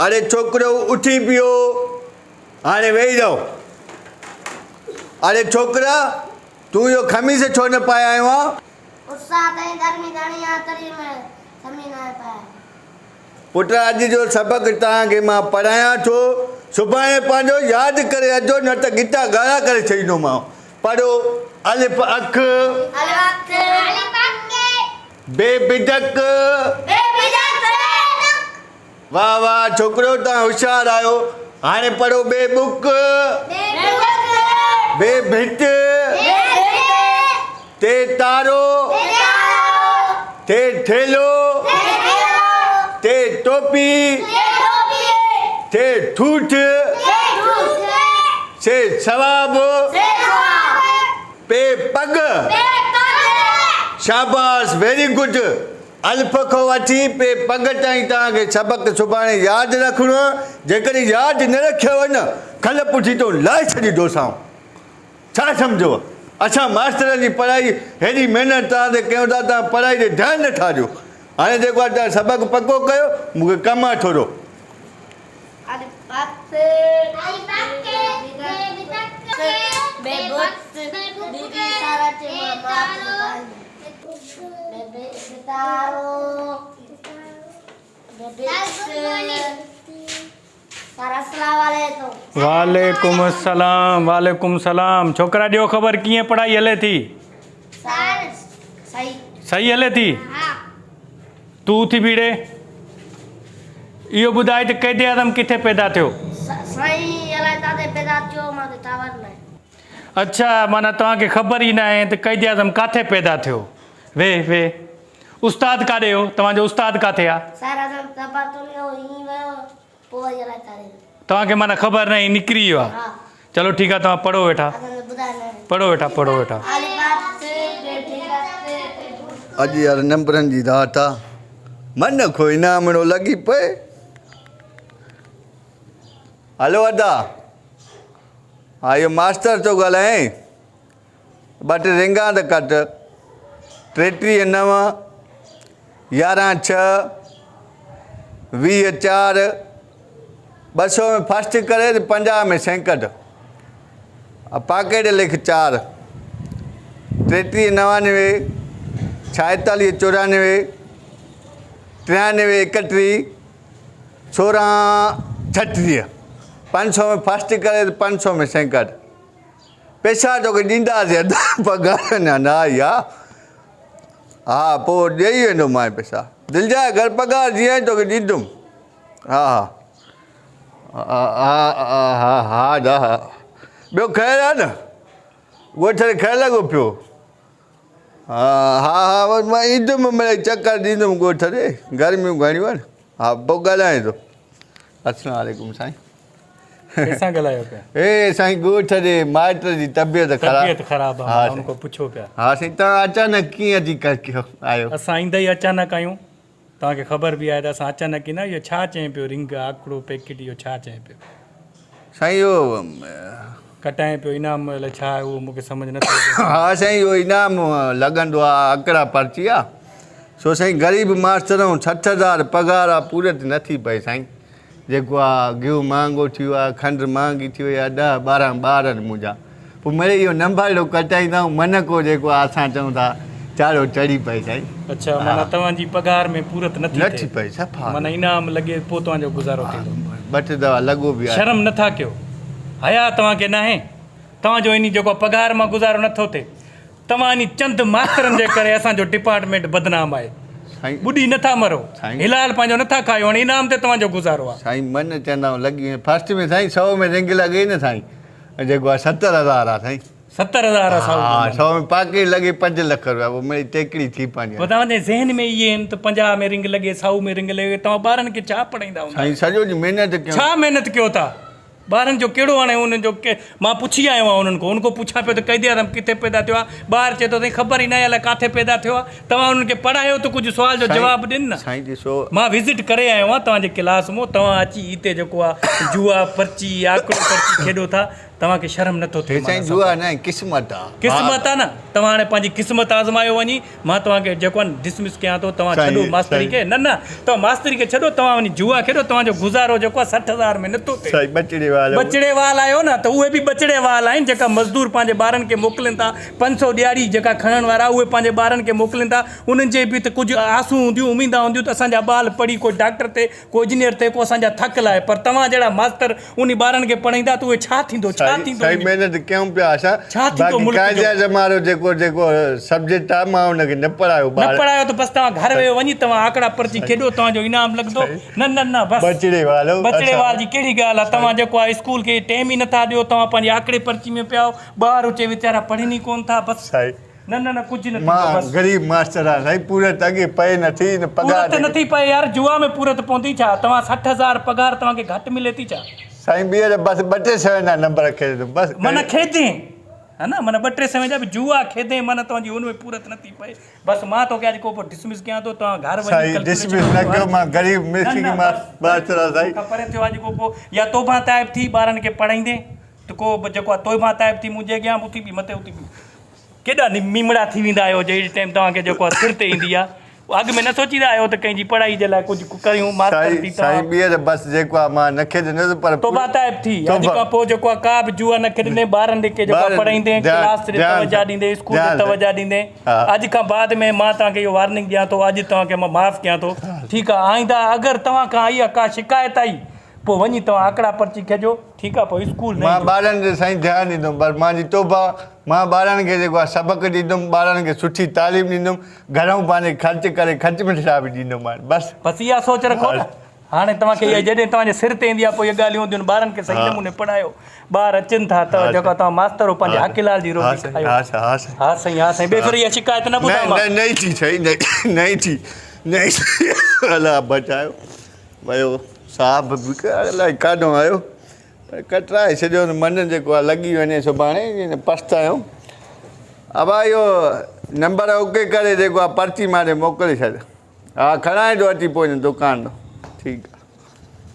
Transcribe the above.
اڙي ڇوڪرو اٿي پيو، هاڻي ويهي رهو. اڙي ڇوڪرا تون اهو خميس ڇو نه پائي آيو آن؟ استاد ۽ گرمي گهڻي آ تڏهن مان خميس ناهي پايو. پٽ اڄ جو سبق توهان کي مان پڙهايان ٿو، سڀاڻي پنهنجو ياد ڪري اچجو نه ته ڳٽا ڳاڙها ڪري ڇڏيندومانو. پڙهو، الف اک. الف اک. الف اک. بي بدڪ. بي بدڪ. واه واه ڇوڪريو توهان هوشيار آهيو. هاڻي پڙهو بي ٻڪ. بي ٻڪ. بي ڀت. بي ڀت. تي تارو. تي تارو. ٿي ٿيلهو. ٿي ٿيلهو. تي ٽوپي. تي ٽوپي. ٿي ٺوٺ. ٿي ٺوٺ. سي ثواب. سي ثواب. پي پڳ. پي پڳ. شاباس ويري گڊ. الف کان وٺي پي پڳ تائين توهان کي سبق سڀاڻي ياد رکڻو آهي. جيڪڏهن ياد نه رکيو نه کل پٺي تون لاهي ڇڏيندوسانو. ڇا سمجهو اسان ماسترن جي پڙهائي هيڏي محنت توهان تي ڪيون ٿا توهان پڙهائي تي ڌيان نه ٿا ڏيو. هاڻي جيڪو آهي توهان سبق پڪو ڪيو مون کي ڪم آهي ٿورو. وعليڪم السلام وعليڪم السلام ڇوڪرا ڏيو خبر ڪيئن پڙهائي هلي ٿي صحيح هلي ٿي تون اٿي بيڙي اهو ٻڌاء ته قيد اعظم ڪٿي پيدا ٿيو اڇا معنيٰ توهان کي خبر ئي ناهي ته قيد اعظم ڪاٿي پيدا ٿيو ويهه ويهه استاد ڪاڏي هو توهان جو استاد ڪاٿي آ توهان کي معنيٰ خبر ناهي نڪري ويو آ چلو ٺيڪ آ توهان پڙهو ويٺا پڙهو ويٺا پڙهو ويٺا. اڄ يار نمبرن جي رات آ من کو انعامڙو لڳي پئي هلو ادا ها اهو ماستر ٿو ڳالهائين ٻه ٽي رنگان ته ڪٽ 33 9 11 6 20 4 200 ۾ فرسٽ ڪري ته 50 ۾ سيڪنڊ پاڪيٽ لک 4 33 99 46 94 93 31 16 36 500 ۾ فرسٽ ڪري ته 500 ۾ سيڪنڊ پئسا توکي ڏينداسين ادا پگهار اڃا نه آئي آ ها پوء ڏيئي ويندومانء پئسا دلجاء گهر پگهار جيئن آئي توکي ڏيندم ها ها ها ها ها ادا ها ٻيو خير آ نه ڳوٺ ۾ خير لڳو پيو ها ها ها مان ايندم مڙئي چڪر ڏيندم ڳوٺ ڏي گرميون گهڻيون آهن ها پوء ڳالهايان ٿو السلام عليڪم سائين ڪنهن سان ڳالهايو پيا؟ اي سائين ڳوٺ جي مائٽ جي طبيعت خراب طبيعت خراب آ ها ان کان پڇو پيا. ها سائين توهان اچانڪ ڪيئن اچي ڪرڪيو آيو؟ اسان ايندا ئي اچانڪ آهيون توهان کي خبر به آهي ته اسان اچانڪ ايندا اهو ڇا چئين پيو رنگ آڪڙو پيڪيٽ اهو ڇا چئين پيو؟ سائين اهو ڪٽائين پيو انعام الائي ڇا آهي اهو مون کي سمجهه نٿو اچي. ها سائين اهو انعام لڳندو آ آڪڙا پرچي آ سو سائين غريب ماستر آهيون 60 هزار پگهار آ پورت نٿي پئي سائين. جيڪو آ گيهه مهانگو ٿي ويو آ، کنڊ مهانگي ٿي وئي آ، ڏهه 12 ٻار آهن منهنجا. پوء مڙئي اهو نمبرڙو ڪٽائيندا آهيون، من ڪو جيڪو آ اسان چئون ٿا چاڙهو چڙهي پئي سائين. اڇا معنيٰ توهان جي پگهار ۾ پورت نه ٿي نه ٿي پئي صفا. معنيٰ انعام لڳي پوء توهان جو گذارو ٿيندو. ٻه ٽي دفعا لڳو به آهي. شرم نه ٿا ڪيو؟ حياء توهان کي ناهي؟ توهان جو انهي جيڪو آ پگهار مان گذارو نه ٿو ٿئي. توهان انهي چند ماسترن جي ڪري اسان جو ڊپارٽمينٽ بدنام آهي. ٻڏي نه ٿا مرو. حلال پنهنجو نه ٿا کايو هاڻي انعام تي توهان جو گذارو آهي. سائين من چوندا آهيون لڳي وڃي فرسٽ ۾ سائين سئو ۾ رنگ لڳي نه سائين جيڪو آهي 70 هزار آهي سائين. 70 هزار آهي سئو ها 100 ۾ پاڪيٽ لڳي 5 لک روپيا پوء مڙئي ٽيڪڙي ٿي پنهنجي. پوء توهان جي ذهن ۾ اهي آهن ته 50 ۾ رنگ لڳي 100 ۾ رنگ لڳي توهان ٻارن کي ڇا پڙهائيندا هوندا. سائين سڄو ڏينهن محنت ڪيون. ڇا محنت ڪيو ٿا. ٻارن جو ڪهڙو هاڻي انهن جو مان پڇي آيو آهيان انهن کان ان کان پڇان پيو ته قيد اعظم ڪٿي پيدا ٿيو آهي ٻار چئي ٿو سائين خبر ئي ناهي الائي ڪاٿي پيدا ٿيو آهي توهان انهن کي پڙهايو ته ڪجهه سوال جو جواب ڏين نه سائين ڏسو مان وزٽ ڪري آيو آهيان توهان جي ڪلاس مون توهان اچي هتي جيڪو آهي جوا پرچي آڪڙو پرچي کيڏو ٿا توهان کي شرم نٿو ٿئي هي سائين معنيٰ جوا نه قسمت آ. قسمت آ نه توهان هاڻي پنهنجي قسمت آزمايو وڃي مان توهان کي جيڪو آ نه ڊسمس ڪيان ٿو توهان ڇڏو ماستري کي نه نه توهان ماستري کي ڇڏو توهان وڃي جوا کيڏو توهان جو گذارو جيڪو آ 60 هزار ۾ نٿو ٿئي. سائين ٻچڙي وال ٻچڙي وال آهيو نه ته اهي به ٻچڙي وال آهن جيڪا مزدور پنهنجي ٻارن کي موڪلين ٿا 500 ڏيهاڙي جيڪا کڻڻ وارا اهي پنهنجي ٻارن کي موڪلين ٿا انهن جي به ته ڪجهه آسون هونديون اميدان هونديون ته اسان جا ٻال پڙهي ڪو ڊاڪٽر ٿئي ڪو انجنيئر ٿئي ڪو اسان جا ٿڪ لاهي پر توهان جهڙا ماستر انهي ٻارن کي پڙهائيندا ته اهي ڇا ٿيندو ڇا ٿيندو سائين محنت ڪيون پيا اسان ڇا ٿيندو باقي ملڪ جو قائد اعظم وارو جيڪو جيڪو سبجيڪٽ آهي مان ان کي نه پڙهايو نه پڙهايو ته بس توهان گهر ويو وڃي توهان آڪڙا پرچي کيڏو توهان جو انعام لڳندو نه نه نه بس ٻچڙي والو ٻچڙي وال جي ڪهڙي ڳالهه آهي توهان جيڪو آهي اسڪول کي ٽيم ئي نٿا ڏيو توهان پنهنجي آڪڙي پرچي ۾ پيا آهيو ٻار اچي ويچارا پڙهن ئي ڪونه ٿا بس سائين نه نه نه ڪجهه نه ٿيندو مان بس. غريب ماستر آهيان سائين پورت اڳي پئي نه ٿي نه پگهار پورت نه ٿي پئي يار جوا ۾ پورت پوندي ڇا توهان 60 هزار پگهار توهان کي گهٽ ملي ٿي ڇا. سائين ٻيهر بس ٻه ٽي سوين جا نمبر کيڏندم بس. معنيٰ کيدين ها نه معنيٰ ٻه ٽي سوين جا به جوا کيدين معنيٰ توهان جي ان ۾ پورت نه ٿي پئي بس مان توکي اڄ ڪو پوء ڊسمس ڪيان ٿو توهان گهر وڃي سائين ڊسمس نه ڪيو مان غريب مسڪين ماستر آهيان سائين. مون کان پري ٿيو اڄ ڪو پوء يا توبه تائب ٿي ٻارن کي پڙهائيندين ته ڪو به جيڪو آهي توبه تائب ٿي منهنجي اڳيان اٿي بيهه مٿي اٿي بيهه. ڪيڏا ميمڙا ٿي ويندا آهيو جهڙي ٽائيم توهان کي جيڪو آهي سر تي ايندي آهي اڳ ۾ نه سوچيندا آهيو ته ڪنهن جي پڙهائي جي لاء ڪجهه ڪريون ماستر ٿي سائين سائين ٻيهر بس جيڪو آهي مان نه کيڏندس پر توبه تائب ٿي اڄ کان پوء جيڪو آهي ڪا به جوا نه کيڏندين ٻارن کي جيڪو آهي پڙهائيندين ڪلاس تي توجه ڏيندين اسڪول تي توجه ڏيندين اڄ کان بعد ۾ مان توهان کي اهو وارننگ ڏيان ٿو اڄ توهان کي مان معاف ڪيان ٿو ٺيڪ آهي آئنده اگر توهان کان اها ڪا شڪايت آئي پوء وڃي توهان آڪڙا پرچي کيجو ٺيڪ آ پوء اسڪول نه مان ايندو. ٻارن تي سائين ڌيان ڏيندم پر مانجي توبه مان ٻارن کي جيڪو آ سبق ڏيندم ٻارن کي سٺي تعليم ڏيندم گهرئون پنهنجي خرچ ڪري خرچ مٺڙا به ڏيندومان بس. بس اها سوچ رکو نه هاڻي توهان کي اها جڏهن توهان جي سر تي ايندي آ پوء اهي ڳالهيون هونديون آهن ٻارن کي صحيح نموني پڙهايو ٻار اچن ٿا ته جيڪو توهان ماستر هو پنهنجي حق حلال جي روزي کايو ها سائين ها سائين ها سائين ها سائين ٻئي ڦر اها شڪايت نه ٻڌان مان نه نه ٿي سائين نه نه ٿي نه ٿي الله بچايو. ويو صاحب به الائي ڪاڏو آيو پر ڪٽرائي ڇڏيو نه من جيڪو آ لڳي وڃي سڀاڻي جي پڇتايو ابا اهو نمبر اوڪي ڪري جيڪو آ پرچي مانڏي موڪلي ڇڏ ها کڻائي ٿو اچي پوء دڪان ٺيڪ آ.